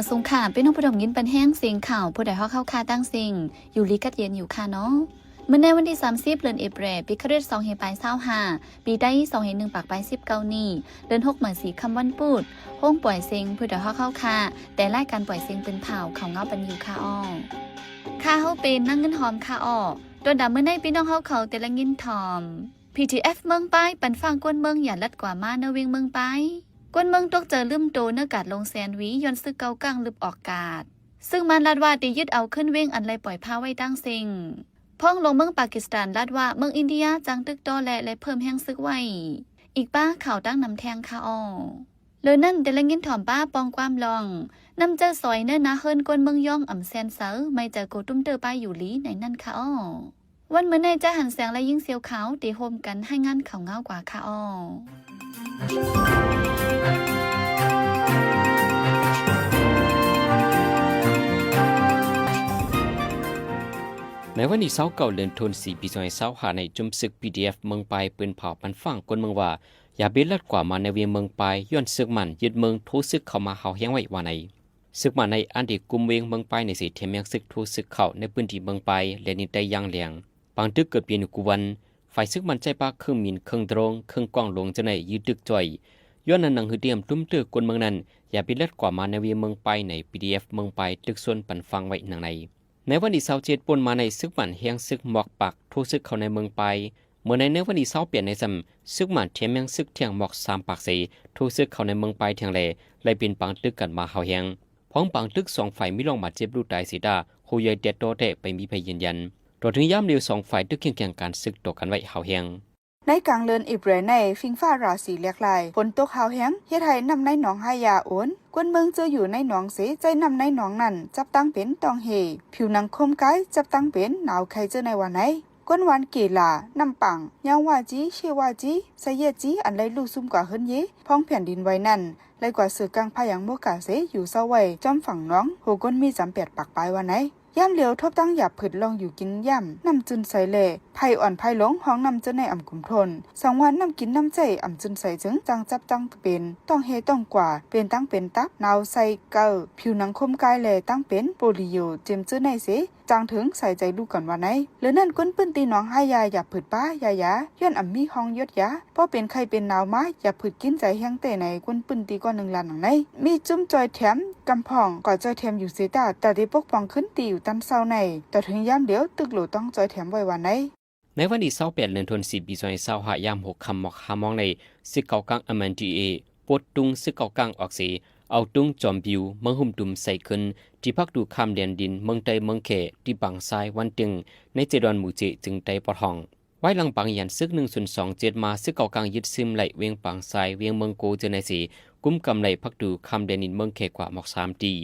ສະຫວັດດີຄ່ະ ພີ່ນ້ອງຜູ້ຊົມຍິນປັນແຮງເສຍງຂ່າວ ຜູ້ໃດຮອກເຮົາຄ່າຕັ້ງເສັງ ຢູ່ດີກັດເຢັນຢູ່ຄ່ະເນາະ. ມື້ໃນວັນທີສາມສິບ ເດືອນເອເປຣ ປີຄະລິດສອງພັນປາຍຊາວຫ້າ ປີໄທສອງພັນໜຶ່ງປາຍສິບເກົ້ານີ້ ເດືອນຫົກມາສີ່ຄ່ຳວັນພຸດ ໂຮງປ່ອຍເສັງ ຜູ້ໃດຮອກເຮົາຄ່າ ແຕ່ລາຍການປ່ອຍເສັງເປັນຂ່າວ ເຂົ້າເງົາປັນຢູ່ຄ່ະອໍ. ຂ້າເຮົາເປັນນາງເງິນຫອມຄ່ະອໍ. ຕອນດາມມື້ໃນ ພີ່ນ້ອງເຮົາເຂົາແຕ່ລະຍິນຖ່ອມ ພີດີເອັຟ ເມືອງປາຍ ປັນຟາງກວນເມືອງ ຢ່າລັດກວ່າມາເນີເວງເມືອງປາຍ. ກວນເມືອງຕົກໃຈລືມໂຕເນີກາດຫຼົງແຊນວີ ຍ້ອນຊຶກເກົາກາງລຶບອອກກາດ. ຊຶກມານລັດວ່າ ຕິຍຶດເອົາຄືນເວງອັນໄລ່ປ່ອຍພາໄວ້ຕັ້ງເສັງ. ພ້ອງຫຼວງເມືອງປາກິສຖານລັດວ່າ ເມືອງອິນເດຍຈັ່ງຕຶກຕໍ່ແລະ ໄລ່ເພີ່ມແຮງຊຶກໄວ້ ອີກປ້າຂ່າວຕັ້ງນຳແທງຄ່ະອໍ. ເລີນັ້ນ ແຕ່ລະຍິນຖ່ອມປ້າປ່ອງຄວາມລອງ ນ້ຳເຈີສອຍເນີນາເຮີນ ກວນເມືອງຢອງອຳແຊນເຊີ ໄມ້ໃຈໂກຕຸ້ມເຕີປາຍຢູ່ລີ ໃນນັ້ນຄ່ະອໍ. ວັນມື້ໃນ ຈາຫັນແສງ ແລະ ຍິງສຽວຂາວ ໄດ້ຮ່ວມກັນລາຍງານຂ່າວເງົາກວ່າຄ່ະອໍ. ໃນວັນທີຊາວເກົ້າ ເດືອນໂທນສີ່ ປີສອງພັນຊາວຫ້າ ໃນ ຈຸມຊຶກ ພີດີເອັຟ ເມືອງປາຍ ປືນເຜົາປັນຟາງກວນເມືອງວ່າ ຢ່າໄປລັດກວ່າມາເນີເວງເມືອງປາຍ ຍ້ອນຊຶກມານຍຶດເມືອງ ໂທຊຶກເຂົ້າມາເຮົາແຮງໄວ້ວ່າໃນ. ຊຶກມານໃນອັນໄດ້ກຸມເວງເມືອງປາຍໃນເສ ຖຽມຍັງຊຶກ ໂທຊຶກເຂົ້າໃນພື້ນທີ່ເມືອງປາຍ ແລະ ດິນໃຕ້ຢ່າງແຮງ. ປາງຕຶກເກີດເປັນຢູ່ກູວັນ ຝ່າຍຊຶກມານໃຊ້ປາເຄື່ອງບິນ ເຄື່ອງໂດຣນ ເຄື່ອງກ້ອງຫຼວງເຈົ້າໃນຢືດຕຶກຈ່ອຍ. ຍ້ອນນັ້ນ ໜັງສືຕຽມຕຸ້ມເຕີກວນເມືອງນັ້ນ ຢ່າໄປລັດກວ່າມາເນີເວງເມືອງປາຍໃນ ພີດີເອັຟ ເມືອງປາຍ ຕຶກຊວນປັນຟັງໄວ້ດັ່ງໃນ. ໃນວັນທີຊາວເຈັດ ປົນມາໃນ ຊຶກມານແຮງຊຶກມອກປັກ ໂທຊຶກເຂົ້າໃນເມືອງປາຍ. ເມື່ອໃນ ໃນວັນທີຊາວແປດ ໃນຊ້ຳ ຊຶກມານແຖມຍັງຊຶກແທງມອກສາມປາກເສ ໂທຊຶກເຂົ້າໃນເມືອງປາຍແທງແລ ໄລ່ເປັນປາງຕຶກກັນມາເຮົາແຮງ. ພ້ອມປາງຕຶກສອງຝ່າຍມີລອງບາດເຈັບລູກຕາຍເສຍດາ ໂຄໃຫຍ່ແຕ່ຕໍ່ແຕ່ໄປມີໄພຢືນຢັນ. ຕໍ່ເຖິງຍາມດຽວສອງຝ່າຍຕຶກຄຽງຂຽງກັນຊຶກຕໍ່ກັນໄວ້ເຮົາແຮງ. ໃນກາງເດືອນເອເປຣໃນ ຝິງຟ້າລາສີແຫຼກຫຼາຍ ຝົນຕົກເຮົາແຮງ ເຮັດໃຫ້ນ້ຳໃນໜອງຮາຍາໂອນ ກວນເມືອງເຈີຢູ່ໃນໜອງເສ ໃຈນ້ຳໃນໜອງນັ້ນ ຈັບຕັ້ງເປັນຕ້ອງເຮ ຜິວໜັງຄົມກາຍ ຈັບຕັ້ງເປັນໜາວໄຂ້ເຈີໃນວ່າໃນ. ກວນຫວານເກລາ ນ້ຳປັງ ຍາວວາຈີ ເຊວາຈີ ສະເຢຍຈີ ອັນໄລ່ລູກຊຸມກວ່າເຮືອນເຢ ພ້ອງແຜ່ນດິນໄຫວນັ້ນ ໄລ່ກວ່າເສືອກາງພາຍັງໂມກາເສ ຢູ່ເຊົາໄວ້ຈອມຝັ່ງໜອງ ໂຮກົນມີຈຳແປດປາກປາຍວ່າໃນ. ຍາມຫຼຽວທົບທັງຢາບພືດລ່ອງຢູ່ກິນຢ້າມ ນ້ຳຈືນໃສແລ ໄພອ່ອນໄພຫຼົງ ຫ້ອງນ້ຳເຈີໃນອຳກຸມທົນ ສັງວານນ້ຳກິນນ້ຳໃຊ້ອຳຈືນໃສເຊິ່ງຈັ່ງຈັບຕັ້ງເປັນ ຕ້ອງເຮຕ້ອງກວາ ເປັນຕັງເປັນຕັບ ໜາວໄສ້ເກີ້ ຜິວໜັງຄົມກາຍແລ ຕັ້ງເປັນໂປລີໂອ ເຈັມເຈີໃນເສ ຈັ່ງເຖິງໃສ່ໃຈລູກກັນວ່າໃນ. ເຫຼືອນັ້ນ ຄົນພື້ນທີ່ໜອງຮາຍາ ຢ່າຜືດປ້າຢາຢາ ຍ້ອນອຳມີຫ້ອງຢົດຢາ ພໍເປັນໄຂ້ເປັນໜາວມາ ຢ່າຜືດກິນໃຈແຮງແຕ່ໃນ ຄົນພື້ນທີ່ກ່ອນໜຶ່ງລ້ານຫຼັງໃນ. ມີຈຸ້ມຈ່ອຍແຖມກຳພອງ ກໍຈ່ອຍແຖມຢູ່ເສຕາ ແຕ່ໄດ້ປົກປ້ອງຄືນທີ່ຢູ່ຕັນເຊົາໃນ ຕໍ່ເຖິງຍາມດຽວ ຕຶກໂຫຼຕ້ອງຈ່ອຍແຖມໄວ້ວ່າໃນ. ໃນວັນທີຊາວແປດ ເດືອນໂທນສີ່ ປີສອງພັນຊາວຫ້າ ຍາມຫົກຄ່ຳໝອກຫ້າໂມງໃນ ຊຶກເກົາກາງ ເອັມເອັນດີເອ ປົດຕຸງຊຶກເກົາກາງອອກເສ ເອົາຕຸງຈອມວິວ ເມືອງຫຸມຕຸມໃສ່ຄືນ ທີ່ພາກຕູຂ້າມແດນດິນ ເມືອງໄຕເມືອງແຂ ທີ່ປາງຊາຍ ວັນເຕັງ ໃນເຈດອນໝູ່ເຈ ຈຶ່ງໄຕປອດຫ້ອງ. ວາຍຫຼັງປາງຍານຊຶກ ໜຶ່ງສູນສອງເຈັດ ມາ ຊຶກເກົາກາງຍຶດຊຶມໄດ້ ເວງປາງຊາຍ ເວງເມືອງໂກ ເຈີໃນເສ ກຸມກຳໄດ້ພາກຕູຂ້າມແດນດິນ ເມືອງແຂກວ່າໝອກສາມຕີ.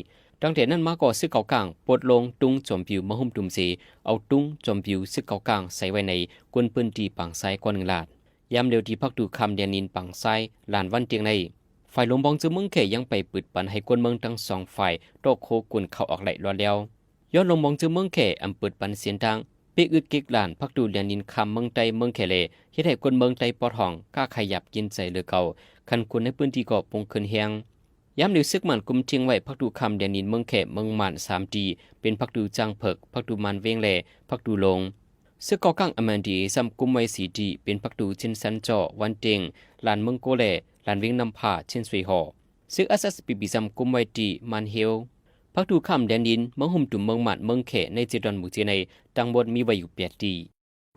ຕັ້ງແຕ່ນັ້ນມາກໍ ຊຶກເກົາກາງປົດລົງຕຸງຈອມວິວ ເມືອງຫຸມຕຸມເສ ເອົາຕຸງຈອມວິວຊຶກເກົາກາງໃສ່ໄວ້ໃນ ຄົນພື້ນທີ່ປາງຊາຍກ່ອນໜຶ່ງລ້ານ. ຍາມດຽວທີ່ພາກຕູຂ້າມແດນດິນປາງຊາຍ ລ້ານວັນຕຽງໃນ ຝ່າຍຫຼວງບອງເຈີເມືອງແຂ ຍັງໄປປຶດປັນໃຫ້ຄົນເມືອງທັງສອງຝ່າຍ ຕໍ່ໂຄກຸນເຂົ້າອອກໄດ້ລອດແລ້ວ. ຍ້ອນຫຼວງບອງເຈີເມືອງແຂ ອຳເປີດປັນເສັ້ນທາງ ເປັກອຶດເກັກລ້ານ ພາກຕູແດນດິນຂ້າມເມືອງໄຕເມືອງແຂແລ ເຮັດໃຫ້ຄົນເມືອງໄຕປອດຫ້ອງ ຄ້າຂາຍຢາບກິນໃຈເຫຼືອເກົ່າ ຄັນຄົນໃນພື້ນທີ່ກໍປົງຄືນແຮງ. ຍາມດຽວຊຶກມານກຸມເທິງໄວ້ ພາກຕູຂ້າມແດນດິນເມືອງແຂ ເມືອງມານ ສາມທີ່ ເປັນພາກຕູຈາງເຜິກ ພາກຕູມານເວງ ແລະ ພາກຕູຫຼົງ. ຊຶກເກົາກາງ ເອັມເອັນດີເອ ຊ້ຳກຸມໄວ້ສີ່ທີ່ ເປັນພາກຕູຊິນຊັນຈໍ ວັນເຕັງ ລ້ານເມືອງໂກ ແລະ ລ້ານເວງນ້ຳພາ ຊິນສວຍຫໍ. ຊຶກ ເອສເອສພີພີ ຊ້ຳກຸມໄວ້ທີ່ມານເຮວ ພາກຕູຂ້າມແດນດິນ ເມືອງຫຸມຕຸມ ເມືອງມານ ເມືອງແຂ ໃນເຈດອນໝູ່ເຈໃນ ທັງໝົດມີໄວ້ຢູ່ແປດທີ່.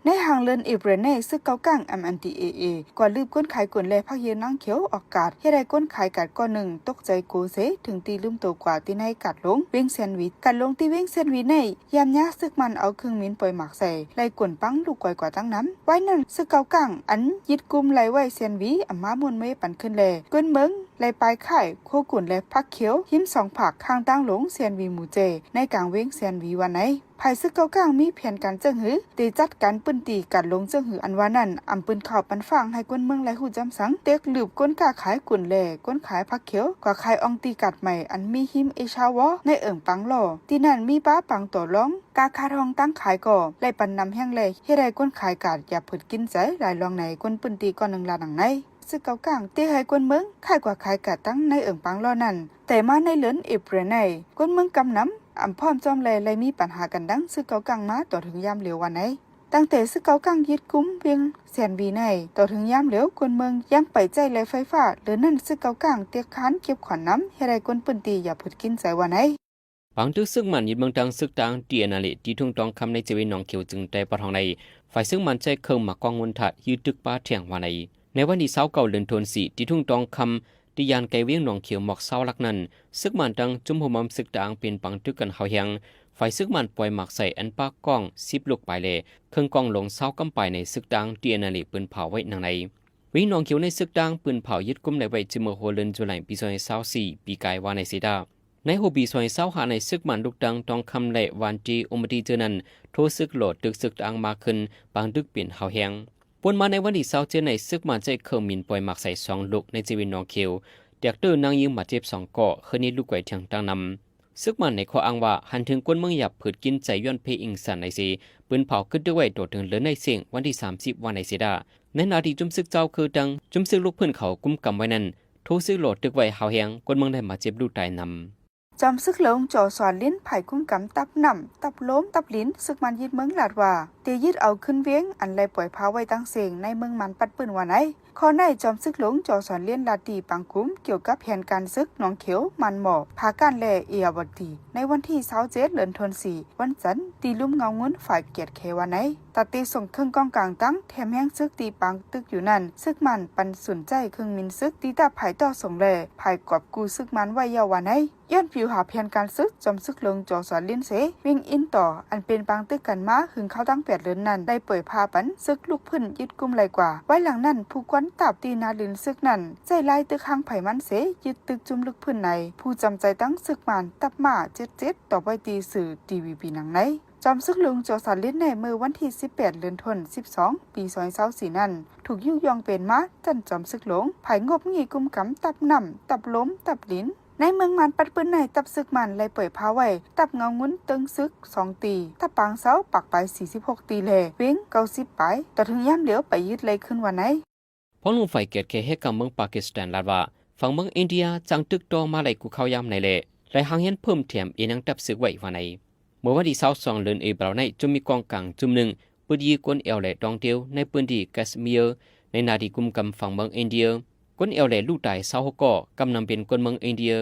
ໃນຫາງເດືອນເອເປຣໃນ ຊຶກເກົາກາງ ເອັມເອັນດີເອເອ ກວາດລຶບກົນຂາຍກຸນ ແລະ ພາກເຮນາງຂຽວອອກກາດ ເຮັດໃຫ້ຄົນຂາຍກາດກ່ອນໜຶ່ງຕົກໃຈໂກເສ ເຖິງທີ່ລືມໂຕກວ່າທີ່ໃນກາດຫຼົງເວງແຊນວີ. ກາດຫຼົງທີ່ເວງແຊນວີໃນ ຍາມຍາຊຶກມານເອົາເຄື່ອງມິນປ່ອຍໝາກໃສ່ ໄລ່ກົນປັງລູກກວາຍກວ່າຕັ້ງນຳ. ວາຍນັ້ນ ຊຶກເກົາກາງ ອັນຍຶດກຸມໄລ່ໄວ້ແຊນວີ ອຳມາມ່ວນເມປັນຄືນແລ ກົນເມືອງ ໄລ່ປາຍຄ້າຍ ໂຄກຸນ ແລະ ຜັກຂຽວ ຮິມສອງຟາກຂ້າງທາງຫຼົງແຊນວີໝູ່ເຈ ໃນກາງເວງແຊນວີວ່າໃນ. ຝ່າຍຊຶກເກົາກາງມີແຜນການເຈີງຫື ໄດ້ຈັດການພື້ນທີ່ກາດຫຼົງເຈີງຫືອັນວ່ານັ້ນ ອຳປືນຂ່າວປັນຟັງໃຫ້ຄົນເມືອງໄດ້ຮູ້ຈຳສັງ ເຕັກລືບກົນຄ້າຂາຍກຸນ ແລະ ຄົນຂາຍຜັກຂຽວ ກວ່າຂາຍອ່ອງຕີກາດໃໝ່ ອັນມີຮິມເອຊາວໍ ໃນເອີ່ງປາງລໍ ທີ່ນັ້ນມີປາປາງຕໍ່ລອງ ກາຄາທອງຕັ້ງຂາຍກໍໄດ້ປັນນຳແຮງແລ ເຮັດໃຫ້ຄົນຂາຍກາດຢາບຜືດກິນໃຈຫຼາຍລອງໃນຄົນພື້ນທີ່ກ່ອນໜຶ່ງລ້ານຫຼັງໃນ. ຊຶກເກົາກາງ ທີ່ໃຫ້ຄົນເມືອງຄ້າຍກວ່າຂາຍກະຕັງໃນເອີ່ງປາງລໍ້ນັ້ນ, ແຕ່ມາໃນເດືອນເອເປຣນໃນ, ຄົນເມືອງກຳນຳອຳພ້ອມຈອມ ແລະ ໄດ້ມີປັນຫາກັນດັ່ງຊຶກເກົາກາງມາຕໍ່ເຖິງຍາມຫຼຽວວ່າໃນ. ຕັ້ງແຕ່ຊຶກເກົາກາງຍຶດກຸມວຽງແສນຫວີໃນ, ຕໍ່ເຖິງຍາມຫຼຽວຄົນເມືອງຍັງໄປໃຊ້ແລໄຟຟ້າ, ເດືອນນັ້ນຊຶກເກົາກາງແຕກຄານເກັບຂວັນນຳ ເຮັດໃຫ້ຄົນພື້ນທີ່ຢາບຜືດກິນໃຈວ່າໃນ. ບາງຕຶກຊຶກໝານຍຶດເມືອງທາງຊຶກຕາງ TNLA ທີ່ທົ່ງຕອງຄຳໃນເຈເວໜອງຂຽວ ຈຶ່ງໄດ້ປະທ້ອງໃນ ຝ່າຍຊຶກໝານໃຊ້ເຄື່ອງໝາກກ້ອງງຸນທະ ຍືດຕຶກປາແທງວ່າໃນ. ໃນວັນທີຊາວເກົ້າ ເດືອນທັນວາ ທີ່ທົ່ງຕອງຄຳ ທີ່ຢ້ານໃກ້ວຽງໜອງຂຽວໝອກຊາວຫຼັກນັ້ນ, ຊຶກໝານທາງຈຸ້ມໂຮມມາຊຶກຕາງເປັນປາງຕຶກກັນຮາວແຮງ, ຝ່າຍຊຶກໝານປ່ອຍໝາກໃສ່ອັນປາກກ້ອງສິບລູກປາຍ ແລະ ເຄື່ອງກ້ອງຫຼວງຊາວກຳປາຍໃນຊຶກຕາງ TNLA ປືນເຜົາໄວ້ໜັງໃນ. ວຽງໜອງຂຽວໃນຊຶກຕາງ ປືນເຜົາຍຶດກຸມໄດ້ໄວ້ ເມື່ອຫົວເດືອນຈຸລາຍ ປີສອງພັນຊາວສີ່ ປີກາຍວ່າໃນເສຍດາ. ໃນຫົວປີສອງພັນຊາວຫ້າໃນ ຊຶກໝານລູກຕັ້ງຕອງຄຳ ແລະ ຫວານຈີ ອຸມມະຕີເຈີນັ້ນ ໂທຊຶກຫຼໍ່ຕຶກຊຶກຕາງມາຂຶ້ນ ປາງຕຶກເປັນຮາວແຮງ. ປ່ວນມາໃນວັນທີຊາວເຈັດໃນ ຊຶກໝານໃຊ້ເຄື່ອງບິນປ່ອຍໝາກໃສ່ສອງລູກໃນເຈເວໜອງຂຽວ, ແຕກເຕີນາງຍິງບາດເຈັບສອງກໍ, ເຮືອນນີ້ລຸກໄຫວຖຽງຕັ້ງນຳ. ຊຶກໝານໃນຂໍ້ອ້າງວ່າ ຫັນເຖິງຄົນເມືອງຢາກຜືດກິນໃຈຍ້ອນເພອິງສັນໃນເຊ, ປືນເຜົາກຶດດຶກໄວ້ຕໍ່ເຖິງເດືອນໃນເສັງ ວັນທີສາມສິບ ວ່າໃນເສຍດາ. ໃນຂະນະທີ່ຈຸ້ມຊຶກເຈົ້າຄືຕັ້ງ, ຈຸ້ມຊຶກລູກພື້ນເຂົາກຸມກຳໄວ້ນັ້ນ, ໂທຊຶກຫຼໍ່ຕຶກໄວ້ຮາວແຮງ, ຄົນເມືອງໄດ້ບາດເຈັບລູກຕາຍນຳ. ຈອມຊຶກຫຼວງ ຈໍສອນລິນ ຝ່າຍກຸມກຳຕັບນ້ຳ, ຕັບລົມ, ຕັບລິນ, ຊຶກໝານຍຶດເມືອງລາດວ່າ ໄດ້ຍຶດເອົາຄືນວຽງ ອັນໄດ້ປ່ອຍພາໄວ້ຕັ້ງເສັງໃນເມືອງມານປັດປືນວ່າໃນ. ຂໍ້ໃນ ຈອມຊຶກຫຼວງ ຈໍສອນລິນ ລາດຕີປາງກຸມ ກ່ຽວກັບແຜນການຊຶກໜອງຂຽວ, ມານໝໍ້, ຜາກ້ານ ແລະ ເອຍາວະຕີ ໃນວັນທີຊາວເຈັດ ເດືອນທັນວາ ວັນຈັນ ທີ່ລຸ່ມເງົາງຸນ ຝາຍແກດແຂວ່າໃນ. ຕາເຕສົ່ງເຄື່ອງກອງກາງຕັ້ງ ແຖມແຮງຊຶກທີ່ປາງຕຶກຢູ່ນັ້ນ, ຊຶກມານປັນສູນໃຊ້ເຄື່ອງບິນຊຶກ ຕີຕາພາຍຕໍ່ສົ່ງ ແລະ ພາຍກອບກູ້ຊຶກມານໄວ້ແລ້ວວ່າໃນ. ຍ້ອນປິວຫາແຜນການຊຶກ, ຈອມຊຶກຫຼວງ ຈໍສອນລິນເຊ, ວຽງອິນຕໍ່ ອັນເປັນປາງຕຶກກັນມາ ຫຶງຄາວຕັ້ງແປດເດືອນນັ້ນ ໄດ້ປ່ອຍພາປັນຊຶກລຸກຂຶ້ນຍຶດກຸມໄດ້ກວ່າ. ພາຍຫຼັງນັ້ນ, ຜູ້ກວນຕາບທີ່ໜ້າດິນຊຶກນັ້ນ ໃຊ້ລາຍຕຶກຮ່າງໄພມັນເຊ, ຍຶດຕຶກຈຸ້ມລຸກພື້ນໃນ, ຜູ້ຈຳໃຈຕັ້ງຊຶກມານ ຕັບມ້າ ເຈັດເຈັດ ຕອບໄວ້ທີ່ສື່ ທີວີພີ ໜັງໃນ. ຈອມຊຶກຫຼວງ ຈໍສອນລິນໃນ ເມື່ອວັນທີສິບແປດ ເດືອນທັນວາ ສິບສອງ ປີສອງພັນຊາວສີ່ນັ້ນ ຖືກຍຸຍົງເປັນມາ ຈັນຈອມຊຶກຫຼວງ ຝ່າຍງົບງີ້ກຸມກຳ ຕັບນ້ຳ, ຕັບລົມ, ຕັບລິນ. ໃນເມືອງມານປັດປືນໃນ ຕັບຊຶກມານໄດ້ປ່ອຍພາໄວ້ ຕັບເງົາງຸນເຕີງຊຶກສອງຕີ, ຕັບປາງເຊົາປາກປາຍສີ່ສິບຫົກຕີ ແລະ ວຽງເກົ້າສິບປາຍ, ຕໍ່ເຖິງຍາມຫຼຽວໄປຍຶດໄດ້ຄືນວ່າໃນ. ພວກໜຶ່ງຝ່າຍແກດແຂເຮັດການເມືອງປາກິສຖານລາດວ່າ ຝັ່ງເມືອງອິນເດຍຈັ່ງຕຶກຕໍ່ມາໄດ້ກູ່ເຂົ້າຍາມໃນ ແລະ ໄດ້ຮ່າງຮຽນເພີ່ມແຖມອີ່ຫຍັງຕັບຊຶກໄວ້ວ່າໃນ. ເມື່ອວັນທີຊາວສອງ ເດືອນເອເປຣນໃນ ຈະມີກອງກາງຈຸ້ມໜຶ່ງ ປືດຢີກວນແອວ ແລະ ຕອງເຕວ ໃນພື້ນທີ່ແຄຊເມຍ ໃນໜ້າທີ່ກຸມກຳຝັ່ງເມືອງອິນເດຍ. ກວນແອວ ແລະ ລູກຕາຍຊາວຫົກກໍ ກຳນຳເປັນຄົນເມືອງອິນເດຍ.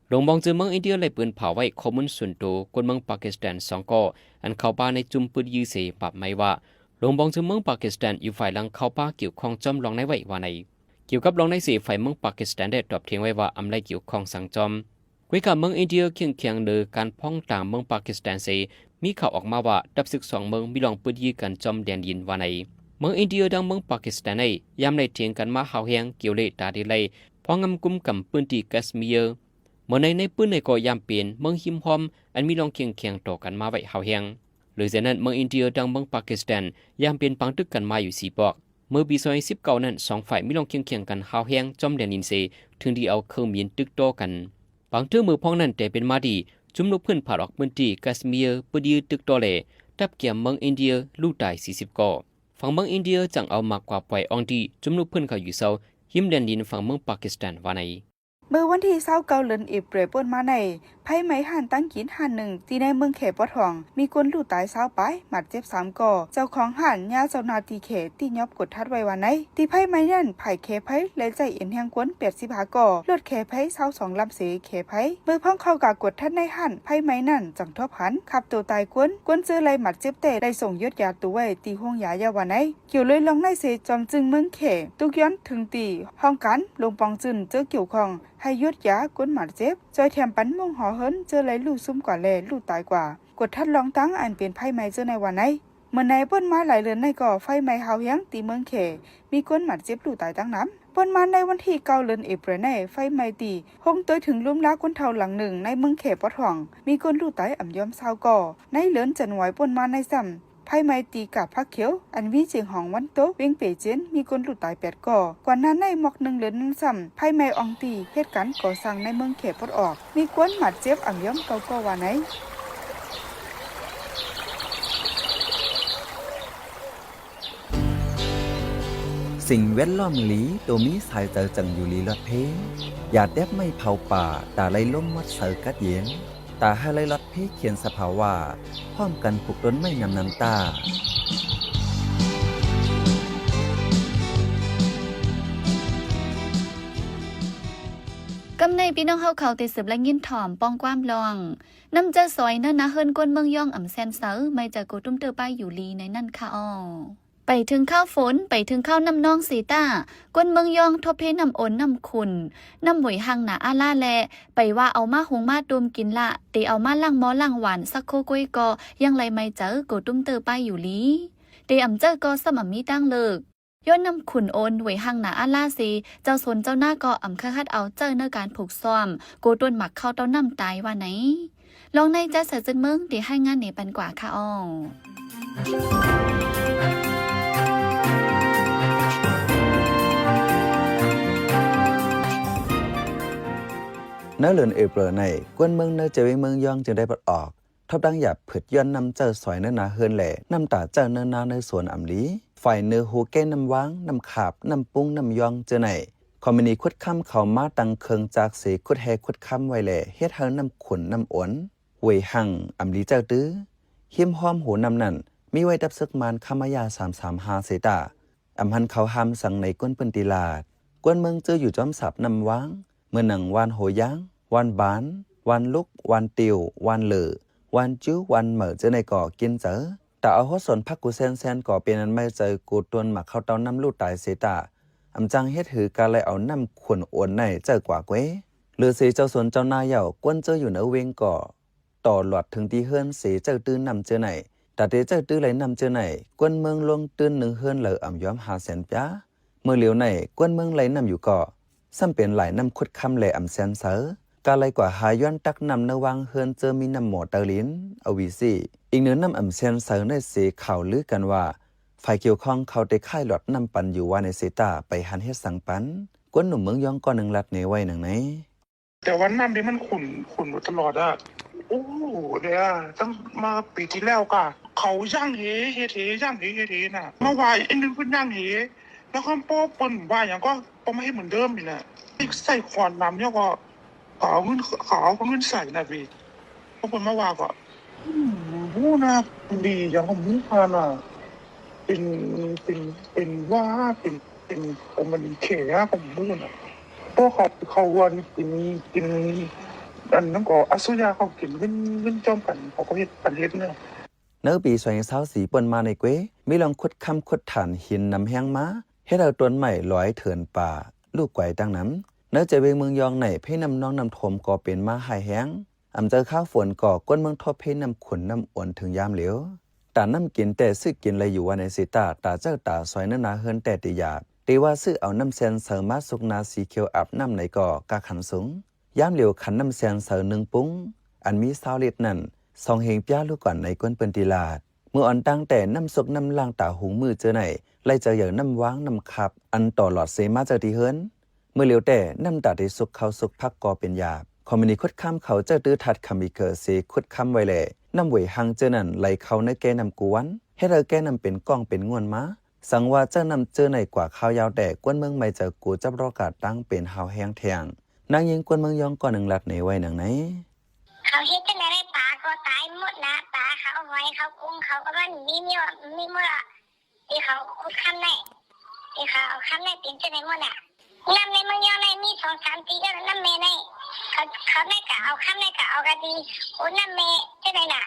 ຫຼວງບອງຈືນເມືອງອິນເດຍໄດ້ປືນເຜົາໄວ້ຂໍ້ມູນສ່ວນໂຕຄົນເມືອງປາກິສຖານສອງກໍ ອັນເຂົ້າປ່າໃນຈຸ້ມປືດຢີເສ ບາບໃໝ່ວ່າ ຫຼວງບອງຈືນເມືອງປາກິສຖານຢູ່ຝ່າຍຫຼັງເຂົ້າປ່າກ່ຽວຂ້ອງຈອມລອງໃນໄວ້ວ່າໃນ. ກ່ຽວກັບລອງໃນເສ ຝ່າຍເມືອງປາກິສຖານໄດ້ຕອບຖຽງໄວ້ວ່າອຳໄລກ່ຽວຂ້ອງສັງຈອມ. ກວຍກາເມືອງອິນເດຍເຄັ່ງຂຽງເດີການປ້ອງກັນເມືອງປາກິສຖານເສ ມີຂ່າວອອກມາວ່າ ຕັບຊຶກສອງເມືອງມີລອງປືດຢີກັນຈອມແດນດິນວ່າໃນ. ເມືອງອິນເດຍ ແລະ ເມືອງປາກິສຖານໃນ ຍາມໄດ້ຖຽງກັນມາຮາວແຮງ ກ່ຽວເລຕາດີໄລ ພ້ອມງຳກຸມກຳພື້ນທີ່ແຄຊເມຍ. ເມື່ອໃນ ໃນປືນໃນກໍຍາມເປັນເມືອງຮິມຮ່ອມ ອັນມີລອງຄຽງຂຽງຕໍ່ກັນມາໄວ້ຮາວແຮງ. ເລີຍຈາກນັ້ນ ເມືອງອິນເດຍ ແລະ ເມືອງປາກິສຖານ ຍາມເປັນປາງຕຶກກັນມາຢູ່ສີ່ປອກ. ເມື່ອປີສອງພັນສິບເກົ້ານັ້ນ ສອງຝ່າຍມີລອງຄຽງຂຽງກັນຮາວແຮງຈອມແດນດິນເສ ເຖິງໄດ້ເອົາເຄື່ອງບິນຕຶກຕໍ່ກັນ. ບາງເທື່ອມື້ພ້ອງນັ້ນແຕ່ເປັນມາດີ ຈຸ້ມລຸກພື້ນຜາດອອກພື້ນທີ່ແຄຊເມຍ ເພື່ອຢື້ຕຶກຕໍ່ແລ ດັບກຽມເມືອງອິນເດຍ ລູກຕາຍສີ່ສິບກໍ. ຝັ່ງເມືອງອິນເດຍຈັ່ງເອົາໝາກກວາດປ່ອຍອອງຕີ ຈຸ້ມລຸກພື້ນເຂົ້າຢູ່ເຊົາ ຮິມແດນດິນຝັ່ງເມືອງປາກິສຖານວ່າໃນ. ເມື່ອວັນທີຊາວເກົ້າ ເດືອນເອເປຣນ ປົນມາໃນ ໄຟໄໝ້ຮ້ານຕັ້ງກິນຮ້ານໜຶ່ງ ທີ່ໃນເມືອງແຂປອດຫ້ອງ ມີຄົນລູກຕາຍຊາວປາຍ ບາດເຈັບສາມກໍ. ເຈົ້າຂອງຮ້ານ ຍາເຈົ້າໜ້າທີ່ແຂທີ່ຍອບກົດທັດໄວ້ວ່າໃນ. ທີ່ໄຟໄໝ້ນັ້ນ ຝ່າຍແຂໄພໄດ້ໃຊ້ເອັນແຮງຄົນ ແປດສິບຫ້າກໍ, ລົດແຂໄພຊາວສອງລຳເສແຂໄພ. ເມື່ອພວກເຂົາກະກວດທັດໃນຮ້ານ ໄຟໄໝ້ນັ້ນຈັ່ງທົບຫັນຂັບໂຕຕາຍຄົນ. ຄົນເຈີໄດ້ບາດເຈັບແຕ່ໄດ້ສົ່ງຢົດຢາໂຕໄວ້ທີ່ໂຮງຢາແລ້ວວ່າໃນ. ກ່ຽວເລີຍລອງໃນເສ ຈອມຊຶກເມືອງແຂ ຕຸກຍ້ອນເຖິງທີ່ຫ້ອງການຫຼວງປອງຈືນເຈີກ່ຽວຂ້ອງ ໃຫ້ຢົດຢາຄົນບາດເຈັບ, ຊ່ອຍແຖມປັນມຸງຫໍເຮືອນເຈີໄດ້ລູກຊຸມກວ່າແລລູກຕາຍກວ່າ. ກວດທັດລອງຕັ້ງອັນເປັນໄຟໄໝ້ເຈີໃນວ່າໃນ. ເມື່ອໃນປົນມາຫຼາຍເດືອນໃນກໍໄຟໄໝ້ຮາວແຮງທີ່ເມືອງແຂ ມີຄົນບາດເຈັບລູກຕາຍຕັ້ງນຳ. ປົນມາໃນວັນທີເກົ້າ ເດືອນເອເປຣນໃນ ໄຟໄໝ້ຕີໂຮງໂຕຍເຖິງລຸ່ມລາຄົນເຖົ້າຫຼັງໜຶ່ງໃນເມືອງແຂປອດຫ້ອງ ມີຄົນລູກຕາຍອຳຢອມຊາວກໍ. ໃນເດືອນຈັນວາຍປົນມາໃນຊ້ຳ ໄຟໄໝ້ຕີກາດຜັກຂຽວ ອັນມີຈຽງຫອງວັນໂຕກ ວຽງເປເຈນ ມີຄົນລູກຕາຍແປດກໍ. ກ່ອນໜ້າໃນໝອກໜຶ່ງເດືອນນັ້ນຊ້ຳ ໄຟໄໝ້ອອງຕີເຮັດການກໍ່ສ້າງໃນເມືອງແຂປອດອອກ ມີຄົນບາດເຈັບອຳຢອມເກົ້າກໍວ່າໃນ. ສິ່งแวดล้อมหลี โตมีสายใจจั่งอยู่หลีลอดเพ อย่าแต๊บไม้เผาป่า ตาไล่ลมมอดเสากัดเย็น ตาให้ไล่ลอดเพเขียนสภาวะ พร้อมกันปลูกต้นไม้นำน้ำตา กำในพี่น้องเฮาเขาติดสืบและยินถ่อมป้องความลอง น้ำเจ้าซอยเนื้อนาเฮิรนกวนเมืองยองอ่ำแซนเสา ไม่เจอโกตุ้มเตอร์ป้ายอยู่ลีในนั่นค่ะอ้อ ไปถึงข้าวฝน ไปถึงข้าวน้ำนองสีตา กวนเมืองยองทบเพน้ำโอนน้ำขุ่น น้ำหวยหังหนาอาลาแล ไปว่าเอามาหุงมาต้มกินละ เตเอามาล้างหม้อล้างหวานสักโคกล้วยก็ยังไรไม่เจอโกตุ้มเตอร์ป้ายอยู่ลี เตอ่ำเจอก็ซ้ำอ่ำมีตั้งเลิก ย้อนน้ำขุ่นโอนหวยหังหนาอาลาสี เจ้าสวนเจ้านาก็อ่ำเคยฮัดเอาเจอเนื้อการผูกซ้อม โกต้นหมักเข้าเต้าน้ำตายว่าไหน ลองในจ้าเสือจืนเมือง เตให้งานเหนปันกว่าค่ะอ้อ ในเดือนเอเปริลใน กวนเมืองในเจเวงเมืองยองจึงได้ปลดออก ทบดังหยาบผึดย้อนน้ำเจ้าซอยเนื้อนาเฮือนแหล่ น้ำตาเจ้าเนื้อนาเนื้อสวนอ่ำลี ฝ่ายเนื้อหูแก้น้ำว้าง น้ำขาบ น้ำปุ้ง น้ำยองเจ้าไหน คอมมินีขุดค้ำเขามาตั้งเครื่องจักรเสขุดแฮขุดค้ำไว้แหล่ เฮ็ดให้น้ำขุ่นน้ำโอน หวยหัง อ่ำลีเจ้าตื้อ หิมห้อมหูน้ำนั่น มีไว้ดับศึกมารคามายาสามสามห้าเสตา อ่ำหันเขาห้ามสังในก้นปืนตีลาด กวนเมืองเจออยู่จอมสับน้ำว้าง เมือหนังวานโหยาง วานบาน วานลุก วานติว วานเหลือ วานจิ้ว วานเหมอเจอในก่อกินเจอ แต่เอาหัวสนพักกูแซนแซนก่อเป็นอันไม่เจอกูตวนหมักเข้าเต้าน้ำลู่ตายเสตา อ่ำจังเฮ็ดหือกาเลยเอาน้ำขุ่นโอนในเจอกว่าเกว หรือเสเจ้าสนเจ้านาเย่ากวนเจออยู่เหนือเวงก่อ ต่อหลอดถึงตีเฮือนเสเจ้าตื้อน้ำเจอไหน ตาเตเจ้าตื้อไหลน้ำเจอไหน กวนเมืองลงตื้นหนึ่งเฮือนเหลออ่ำย้อมหาแสนปยา เมื่อเหลียวในกวนเมืองไหลน้ำอยู่ก่อ ซ้ำเป็นหลายน้ำขุดค้ำแหล่อ่ำแสนเสอ กาไหลกว่าหาย้อนตักน้ำเนื้อวางเฮือนเจอมีน้ำหมอเตอลิน อวีซี อีกเหนือน้ำอ่ำแสนเสอในเสข่าวลือกันว่า ฝ่ายเกี่ยวข้องเขาเตค่ายหลอดน้ำปันอยู่ว่าในเสตาไปหันเฮ็ดสังปัน กวนหนุ่มเมืองยองก้อนหนึ่งลัดเนไว้หนังไหน แต่ว่าน้ำนี่มันขุ่น ขุ่นมาตลอดอะ โอ้ เดี๋ยวตั้งมาปีที่แล้วกะ เขาย่างเห เฮ็ดเห ย่างเห เฮ็ดเหน่ะ มาว่าอีกหนึ่งเพิ่นย่างเห แล้วเขาปอเปิ้นว่าหยังก็ปอมาเฮ็ดเหมือนเดิมนี่แหละ ใส่ขวานน้ำเนี่ยก็ เขาเอาเงิน เขาเอาเงินใส่นะพี่ พอเปิ้นมาว่าก็ อืม บ่ฮู้นะ ดีหยังก็บ่ฮู้ผ่านน่ะ เป็น เป็น เป็นว่า เป็น เป็น เป็นมันแขกก็บ่ฮู้นะ เพราะเขา เขาว่ากิน กิน อันนั้นก็อาสุยาเขากินเงิน เงินจอมกัน เขาก็เฮ็ดกันเฮ็ดเนี่ย ในปีสองพันยี่สิบสี่ ป่นมาในเกว มีลองขุดค้ำขุดถ่านหินนำแฮงมา เฮ็ดเอาต้นไม้ลอยเถินป่า ลูกไกวตั้งนำ ในใจเวงเมืองยองในเพน้ำนองน้ำท่วมก็เป็นมาหายแฮง อ่ำเจอข้าวฝนก็ก้นเมืองทบเพน้ำขุ่นน้ำโอนถึงยามเหลียว ตาน้ำกินแต่ซื้อกินไหลอยู่ว่าในสิตา ตาเจ้าตาซอยเนื้อนาเฮือนแต่ติหยาบ ตีว่าซื้อเอาน้ำแซนเสริมมาสุกนาสีเขียวอาบน้ำในก็กาขันสูง ยามเหลียวขันน้ำแซนเสริมหนึ่งปุ้ง อันมีซาวลิตรนั่น สองเฮงปยาลูกก่อนในก้นเปิ้นติลาด เมื่ออ่อนตั้งแต่น้ำสุกน้ำล้างตาหุงมือเจอไหน ไล่เจอเหยื่อน้ำว้างน้ำขับ อันต่อหลอดเซมาเจอที่เฮือน เมื่อเหลียวแต่น้ำตาที่สุกเข้าสุกพักก็เป็นหยาบ คอมมินีขุดค้ำเขาเจ้าตื้อทัดคำอีเกิดเสขุดค้ำไว้แหล่ น้ำเหวยหังเจอนั่นไหลเข้าในแก้น้ำกวน เฮ็ดให้แก้น้ำเป็นก้องเป็นง่วนมา สังว่าเจ้าน้ำเจอในกว่าข้าวยาวแต่กวนเมืองไม่เจอกูจับรอกาดตั้งเป็นหาวแฮงแทง นางยิงกวนเมืองยองก้อนหนึ่งลัดเนไว้หนังไหน เขาเฮ็ดจั่งใด๋ได้ปลาก็ตายหมดนะ ปลาเขาหอยเขากุ้งเขาก็มันมีมีมีหมดอะ ที่เขาขุดค้ำได้ ที่เขาเอาค้ำได้เป็นจั่งใด๋หมดน่ะ น้ำในเมืองยองในมีสองสามปีแล้วน้ำแม่ใน เขา เขาได้กะเอาค้ำได้กะเอากะดี โอ้ น้ำแม่จั่งใด๋น่ะ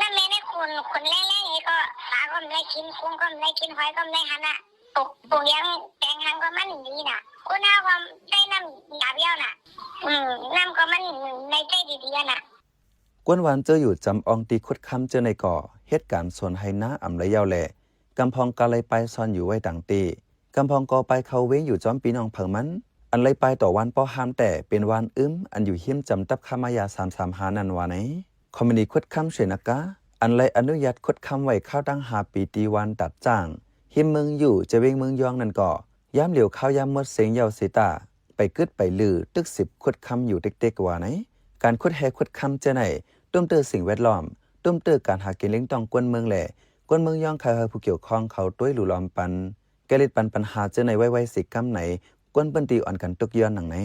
น้ำแม่ในขุ่น ขุ่นแรงๆ นี่ก็ปลาก็บ่ได้กิน กุ้งก็บ่ได้กิน หอยก็บ่ได้หันน่ะ ปลูก ปลูกหยังแปลงหังก็มันดีน่ะ คนเฮาก็ได้น้ำหยาบเดียวน่ะ อืม น้ำก็มันในใจดีๆ น่ะ กวนวานเจออยู่จำอองตีขุดค้ำเจอในก่อ เหตุการณ์สวนไฮนาอำไรยาวแหล่ กำพองกาไลปายซอนอยู่ไว้ต่างตี กำพองก็ปายเข้าเวงอยู่จอมปีน้องเผามัน อันไลปายต่อวานป้อห้ามแต่เป็นวานอึม อันอยู่หิมจำตับคามายาสามสามห้านั่นว่าไหน คอมมินีขุดค้ำเสนากา อันไลอนุญาตขุดค้ำไว้ข้าวตั้งห้าปีตีวานตัดจ้าง หิมเมืองอยู่จะเวงเมืองยองนั่นก่อ ยามเหลียวข้าวยามหมดเสียงเยาวเสตา ไปกึดไปลือตึกสิบขุดค้ำอยู่เต็กๆ ว่าไหน การขุดแฮขุดค้ำเจอไหน ตุ้มเตื้อสิ่งแวดล้อม ตุ้มเตื้อการหากินเลี้ยงต้องกวนเมืองแหล่ กวนเมืองยองใครให้ผู้เกี่ยวข้องเขาต้วยหลู่ล้อมปัน ກະລິດປັນບັນຫາເຈີໃນໄວໆເສຍກຳໃນ ກວນພື້ນທີ່ອ່ອນກັນຕຸກຍ້ອນໜັງໃນ.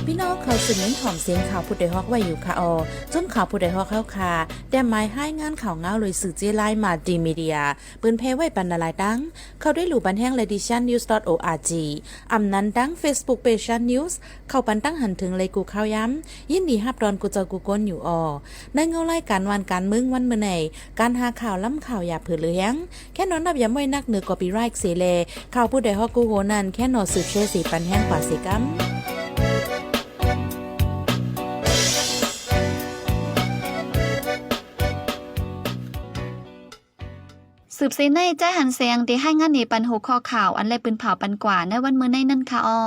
ພີ່ນ້ອງເຮົາເຂົ້າສູ່ຍິນຖອມສຽງຂ່າວຜູ້ດອຍຮອກໄວ້ຢູ່ຄະອໍ. ຊຸມຂ່າວຜູ້ດອຍຮອກເຮົາຄະ ແຕ້ມໝາຍຮາຍງານຂ່າວງາວໂດຍສື່ເຈລາຍ Multimedia ເປີນແຜ່ໄວ້ປັນຫຼາຍໆຕັ້ງ. ເຂົ້າໄດ້ຫຼູ່ບັນແຮງແລະ Digital News dot org ອຳນັ້ນຕັ້ງ Facebook Page Digital News ເຂົ້າປັນຕັ້ງຫັນເຖິງເລີຍກູ່ຂ່າວຍາມ. ຍິນດີຮັບຕ້ອນກູ່ເຈົ້າກູ່ຄົນຢູ່ອໍ. ໃນເງົາລາຍການບ້ານການເມືອງວັນມື້ໃນ ການຫາຂ່າວລ້ຳຂ່າວຢ່າເຜີເຫຼືອແຮງ ແຄ່ນອນນັບຢາມໄວ້ນັກເໜືອ copyright ເສແລ ຂ່າວຜູ້ດອຍຮອກກູ່ໂຮນັ້ນ ແຄ່ນອນສືບແຊເສປັນແຮງກວ່າເສກຳ. ສືບເສໃນ ໃຈຫັນແສງ ໄດ້ຮາຍງານເນປັນຫົວຂໍ້ຂ່າວອັນແລບປືນເຜົາປັນກວ່າໃນວັນມື້ໃນນັ້ນຄະອໍ.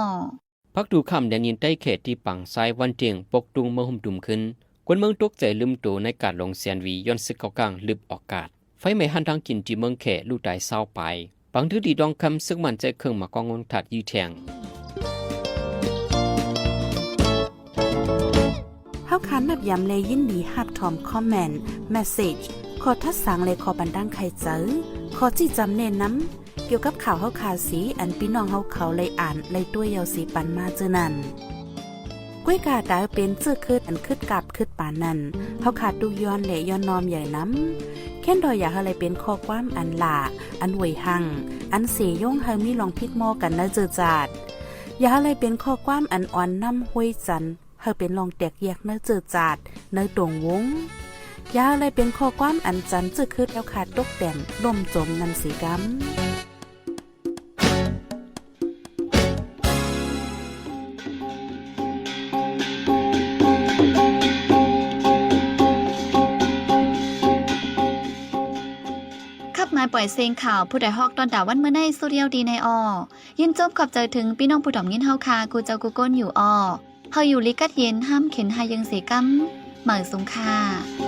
ພັກດູຄຳແດນດິນໃຕ້ແຂດທີ່ປາງຊາຍວັນທ່ຽງປົກຕຸງມາຫຸ້ມຕຸມຂຶ້ນ. ຄົນເມືອງຕົກໃຈລືມໂຕໃນກາດຫຼົງແສນຫວີ ຍ້ອນເຊກເກົາກາງລຶບອອກກາດ. ໄຟໄໝ້ຮ້ານທາງກິນທີ່ເມືອງແຂ ລູກຕາຍຊາວປາຍ. ປາງຕື້ຕີດອງຄຳ ເຊິ່ງໝັ້ນໃຈເຄື່ອງໝາກກ້ອງງົນທັດຢື້ແທງ. ເຮົາຄານນັບຢາມແລະຍິນດີຮັບຖອມຄອມເມັນ, ເມສເສຈ, ຂໍ້ທັດສາງ ແລະ ຂໍ້ປັນຕັ້ງໄຂໃຈ, ຂໍ້ຊີ້ຈຳແນະນຳ ກ່ຽວກັບຂ່າວເຮົາຄາເສ ອັນພີ່ນ້ອງເຮົາເຂົາໄດ້ອ່ານໄດ້ຕົວະເຍົາເສປັນມາເຈີນັ້ນ. ກ້ວຍກາດາວເປັນເຈີຂຶດອັນຂຶດກາບຂຶດປານນັ້ນ ເຮົາຄາຕຸກຍ້ອນ ແລະ ຍ້ອນນ້ອມໃຫຍ່ນຳ. ແຄ້ນດອຍຢາກໃຫ້ໄດ້ເປັນຂໍ້ຄວາມອັນຫຼ້າ ອັນຫວຍຮັ່ງ ອັນເສຍົງໃຫ້ມີລອງຜິດມໍກັນໃນເຈີຈາດ. ຢາກໃຫ້ໄດ້ເປັນຂໍ້ຄວາມອັນອ່ອນນ້ຳຫ້ວຍຈັນ ໃຫ້ເປັນລອງແຕກແຍກໃນເຈີຈາດ ໃນຕົງວົງ. ຢ່າໃຫ້ໄດ້ເປັນຂໍ້ຄວາມອັນຈັນເຈີຂຶດແລ້ວຄາຕົກແຕ່ນລົ້ມຈົມນຳເສກຳ. ຂັບມາປ່ອຍເສງຂ່າວ ຜູ້ດອຍຮອກຕອນດາວັນມື້ໃນ ສຸດດຽວດີໃນອໍ. ຍິນຊົມຂອບໃຈເຖິງພີ່ນ້ອງຜູ້ຖອມຍິນເຮົາຄາ ກູ່ເຈົ້າກູ່ຄົນຢູ່ອໍ. ເຮົາຢູ່ລີກັດເຢັນ ຫ້າມເຂັນຫາຍເຢິງເສກຳ ໝາຍສົງຄາ.